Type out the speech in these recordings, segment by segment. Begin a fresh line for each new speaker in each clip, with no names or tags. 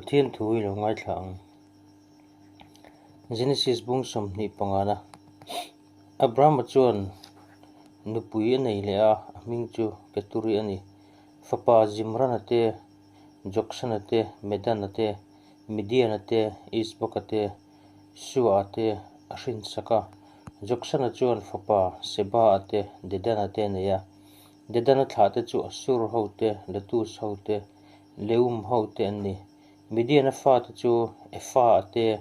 Pathian thu i lo ngaithla ang. Genesis bung 25 na. Abrahama chuan nupui a nei leh a, a hming chu Keturi a ni. Fapa Zimrana te, Joksana te, Medana te, Midiana te, Isbaka te, Sua te a hrinsak a. Joksana chuan fapa Seba-a te, Dedana te a nei a. Dedana thlahte chu Asur ho te, Letus ho te, Leum ho te an ni. Midiana fate chu Efa-a te,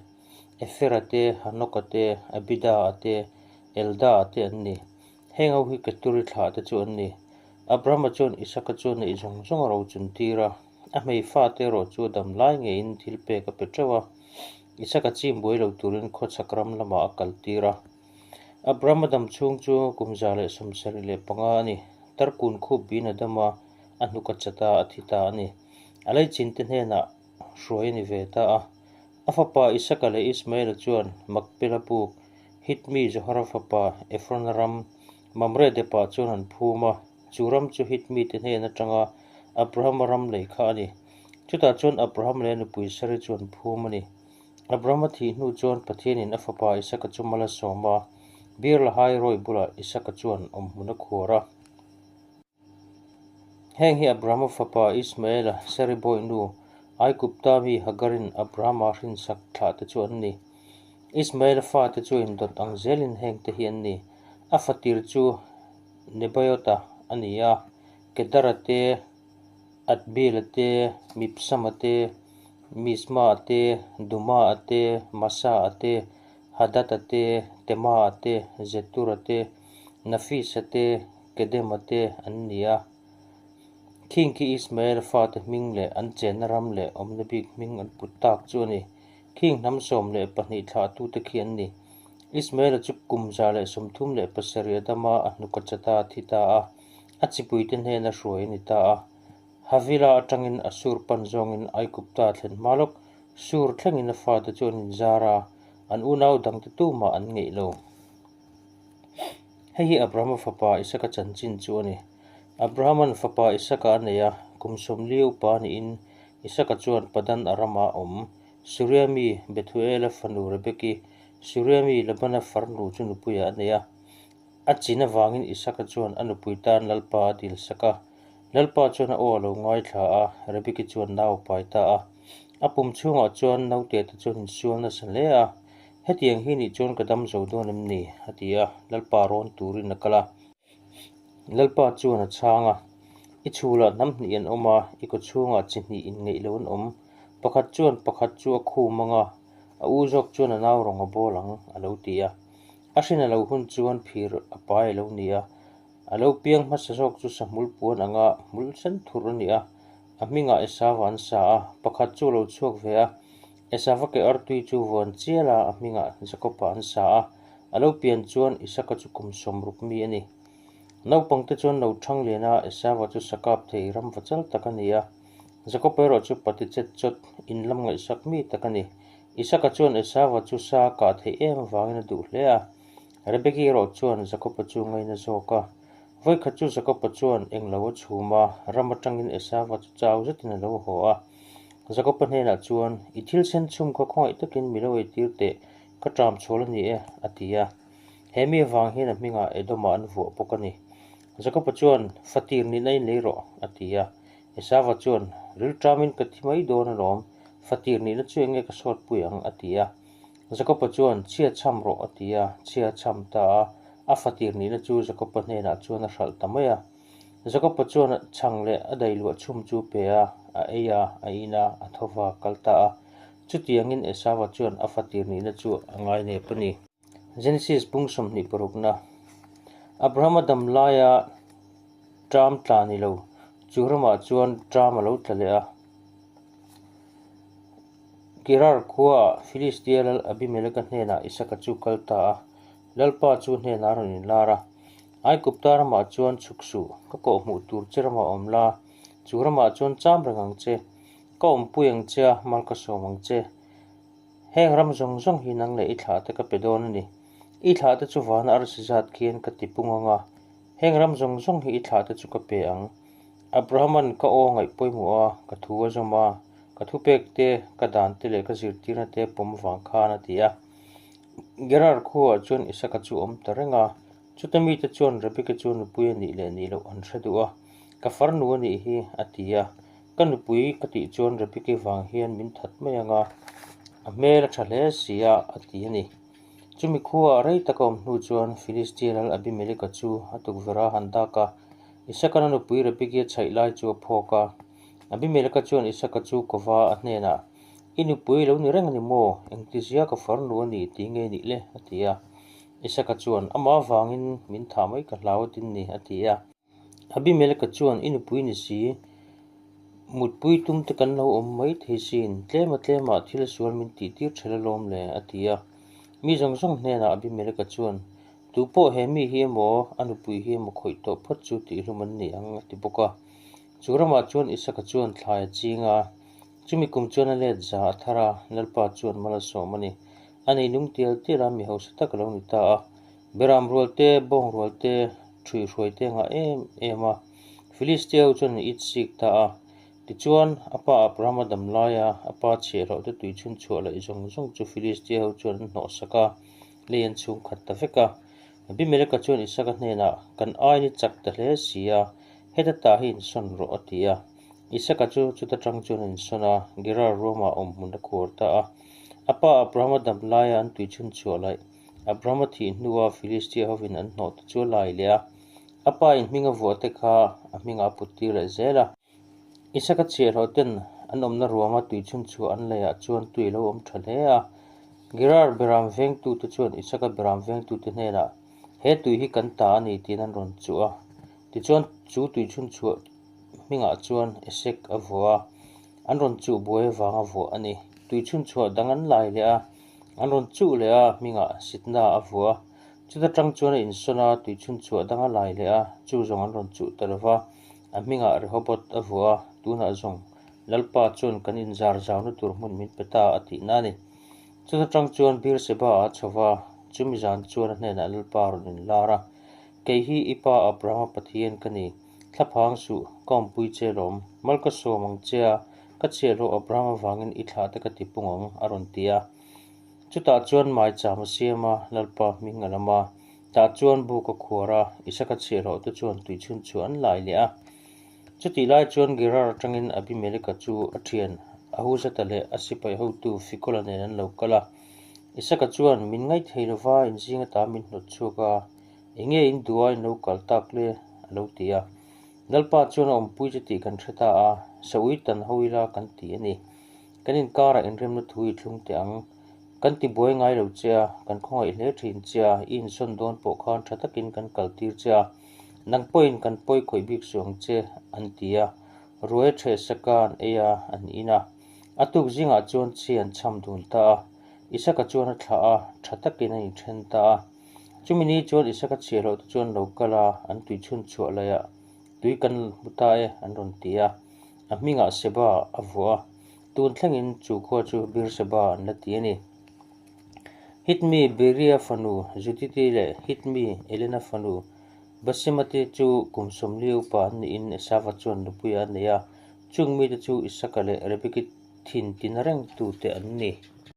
Efera te, Hanoka te, Abida-a te, Elda-a te an ni. Heng ho hi Keturi thlahte chu an ni. Abrahama chuan Isaka chu neih zawng zawng a rochun tir a, a hmei fate erawh chu a dam lai ngeiin thil pek a pe teuh a. Isaka chim buai lo turin khawchhak ram lamah a kal tir a. Abrahama dam chhung chu kum 175 a ni. Tarkun khup biin a dam a, a hnuk a chat a, a thi ta a ni. A leichinte hnenah hruai a ni ve ta a. A fapa Isaka leh Ismaela chuan Makpela puk, Hit mi Zohara fapa Efrona ram Mamre depah chuan an phum a, chu ram chu Hit mite hnen atanga Abrahama ram lei kha a ni. Chutah chuan Abraham leh a nupui Sari chu an phum a ni. Abrahama thih hnu chuan Pathianin a fapa Isaka chu mal a sawm a, Beer Lahai Roi bulah Isaka chuan awmhmun a khuar a. Heng hi Abrahama fapa Ismaela, Sari bawi nu, Aigupta mi Hagarin Abrahama hrinsak thlahte chu an ni. Ismaela fate chu indawt ang zelin hengte hi an ni. A fatir chu Nebaiota a ni a, Kedara te, Adbila te, Mibsama te, Misma te, Duma te, Masa te, Hadad-a te, Tema te, Zetura te, Nafisa te, Kedema te an ni a. Khing khi Ismael fate hming leh an chenna ram leh awmna bik hming an put tak chu a ni. Khing hnam 12 thlahtute khi an ni. Ismaela chu kum 137 a dam a, a hnuk a chat a, a thi ta a. A chipuite hnena hruai a ni ta a. Havila atangin Asur pan zawngin Aigupta thlen hma lawk Sur thlengin a fate chu an inzar a, an unau dangte tumah an ngeih lo. Hei hi Abrahama fapa Isaka chanchin chu a ni. Abrahama'n fapa Isaka a nei a, kum 40 upa niin Isaka chuan Padan Arama awm Suria mi Bethuela fanu Rebeki, Suria mi Labana farnu chu nupuiah a nei a. A chin avangin Isaka chuan a nupui tan Lalpa a dilsak a. Lalpa chuan a aw a lo ngaithla a, Rebeki chuan nau a pai ta a. A pum chhungah chuan naute te chuan insual nasa hle a. Hetiang hi nih chuan ka dam zo dawn em ni? a ti a, Lalpa rawn turin a kal a. Lalpa chuan a chhang a, I chhulah hnam hnih an awm a, i kaw chhungah chi hnih inngeih lo an awm. Pakhat chuan pakhat chu a khum ang a, a u zawk chuan a nau rawng a bawl ang, a lo ti a. A hrin a lo hun chuan phir a pai a lo ni a, a lo piang hmasa zawk chu sahmul puan anga hmul sen thur a ni a, a hmingah Esava an sa a, pakhat chu a lo chhuak ve a, Esava ke artui chu vuan chial a, a hmingah Jakob-a an sa a, a lo pian chuan Isaka chu kum 60 mi a ni. Naupangte chuan lo thang lian a, Esava chu sakap thei ram va chal tak a ni a, Jakob erawh chu pati chet chawt, in lam ngaihsak mi tak a ni. Isaka chuan Esava chu sa a kah theih em avangin a duh hle a, Rebeki erawh chuan Jakob-a chu ngaina zawk a. Vawikhat chu Jakob-a chuan englo a chhum a, ram atangin Esava chu chau zetin a lo haw a. Jakob-a hnenah chuan, I thil sen chhum kha khawngaih takin mi lo eitir teh, ka ṭam chhual a ni e, a ti a. He mi avang hian a hmingah Edom-ah an vuah bawk a ni. Jakob-a chuan, Fatir nihna in lei rawh, a ti a. Esava chuan, Rilṭamin ka thi mai dawn alawm, fatir nihna chu enge ka sawtpui ang? a ti a. Jakob-a chuan, Chhia chham rawh, a ti a. Chhia a chham ta a, a fatir nihna chu Jakob-a hnenah chuan a hralh ta mai a. Jakob-a chuan chhang leh a dailuah chhum chu pe a, a ei a, a in a, a tho va kal ta a. Chutiangin Esava chuan a fatir nihna chu a ngainep a ni. Genesis bung 26 na Abrahama dam laia ṭam tla ni lo, chu ramah chuan ṭam a lo tla leh a. Gerar khuaah Filistia lal Abimeleka hnenah Isaka chu kal ta a, Lalpa chu hnenah a rawn inlar a. Aigupta ramah chuan chhuk suh, ka kawhhmuh tur che ramah awm la, chu ramah chuan cham reng ang che, ka awmpui ang che a, mal ka sawm ang che. Heng ram zawng zawng hi nang leh i thlahte ka pe dawn a ni. I thlahte chu vana arsi zat khian ka ti pung ang a, heng ram zawng zawng hi i thlahte chu ka pe ang. Abrahaman ka aw ngaih pawimawh a, ka thu a zawm a, Ka thupek te, ka dan te leh ka zirtirna te pawm vang khan, a ti a. Gerar khuaah chuan Isaka chu a awm ta reng a. Chuta mite chuan Rebeka chu nupui a nih leh nih loh an hre duh a. Ka farnu a nih hi, a ti a. Ka nupui ka tih chuan Rebeki vang hian min that mai ang a, a hmel a tha hle si a, a ti a ni. Chumi khuaah rei taka awm hnu chuan Filistia lal Abimeleka chu a tukverh a han dak a, Isaka'n a nupui Rebeki a chhaih lai chu a phawk a. Abimeleka chuan Isaka chu kova a hnenah, I nupui lo ni reng a ni maw? Engtizia ka farnu a ni tih nge nih le? a ti a. Isaka chuan, Amah avangin min thah mai ka hlau atin ni, a ti a. Abimeleka chuan, I nupui ni si, mutpui tum te kan lo awm mai thei sin, tlema tlemah thil sual min tih tir ṭhel alawm le, a ti a. Mi zawng zawng hnenah Abimeleka chuan, Tu pawh he mi hi emaw, a nupui hi emaw khawih tawh phawt chu tihhlum an ni ang, a ti bawk a. Chu ramah chuan Isaka chuan thlai a ching a, chumi kum chuan a let za a thar a, Lalpa chuan mal a sawm a ni. A nei nung tial tial a, mi hausa tak a lo ni ta a. Beram rual te, bawng rual te, ṭhui hruai te a ngah em em a. Filistia ho chuan an it sik ta a. Tichuan, a pa Abrahama dam laia a pa chhiahhlawh te tui chhun chhuah laih zawng zawng chu Filistia ho chuan an hnawhsak a, lei an chhung khat ta vek a. Abimeleka chuan Isaka hnenah, Kan aiin i chak ta hle si a, heta tah hi insawn rawh, a ti a. Isaka chu chuta tang chuan a insawn a, Gerar ruamah awmhmun a khuar ta a. A pa Abrahama dam laia an tui chhun chhuah laih Abrahama thih hnua Filistia hovin an hnawh te chu a lai leh a. A pa in hming a vuah te kha a hmingah a put tir leh zel a. Isaka chhiahhlawh ten an awmna ruanga tui chhun chhuah an leiah chuan tui a lo awm tha hle a. Gerar beram vengtute chuan Isaka beram vengtute hnenah, He tui hi kan ta a ni tiin an rawn chuh a. Tichuan chu tui chhun chhuah hmingah chuan Esek a vuah a, an rawn chuh buai avanga vuah a ni. Tui chhun chhuah dang an lai leh a, an rawn chuh leh a, hmingah Sitna a vuah a. Chuta tang chuan a insawn a, tui chhun chhuah dang a lai leh a, chu zawng an rawn chuh ta lo va, a hmingah Rehoboth a vuah a, tunah zawng Lalpa chuan kan inzar zauna tur hmun min pe ta a tihna a ni. Chuta tang chuan Beersheba a chho va, chumi zan chuan a hnenah Lalpa a rawn inlar a, Kei hi i pa Abrahama Pathian ka ni, thlaphang suh, ka awmpui che lawm, mal ka sawm ang che a, ka chhiahhlawh Abraham avangin i thlah te ka ti pung ang, a rawn ti a. Chutah chuan maicham a siam a, Lalpa hming a lam a, tah chuan buk a khuar a, Isaka chhiahhlawh te chuan tuichhun chu an lai leh a. Chutih lai chuan Gerar atangin Abimeleka chu a thian Ahuzata leh a sipai hotu Fikola nen an lo kal a. Isaka chuan, Min ngaithei lova inzing ata min hnawt chhuak a, enge in duh a in lo kal tak le? a lo ti a. Lalpa chuan a awmpui che tih kan hre ta a, Saui tan ho ila kan ti a ni. Kan inkarah inremna thu i thlung teh ang. Kan ti buai ngai lo che a, kan khawngaih hle thin che a, i insawn dawn pawh khan tha takin kan kaltir che a, nang pawhin kan pawi khawih bik suh ang che, an ti a. Ruai a ṭheh saka an ei a, an in a. A tuk zingah chuan chi an cham dun ta a. Isaka chuan a thlah a, tha takin a inṭhen ta a. Chumi ni chuan Isaka chhiahhlawh te chuan lo kal a, an tui chhun chhuah laiah tui kan hmu ta e, an rawn ti a. A hmingah Seba a vuah a, tun thlengin chu khua chu Beersheba an la ti a ni. Hitmi Beria fanu Judith-i leh Hitmi Elena fanu Basemati chu kum 40 upa an niin Esava chuan nupuiah a nei a, chung mite chu Isaka leh Rebeki thin tina rengtute an ni.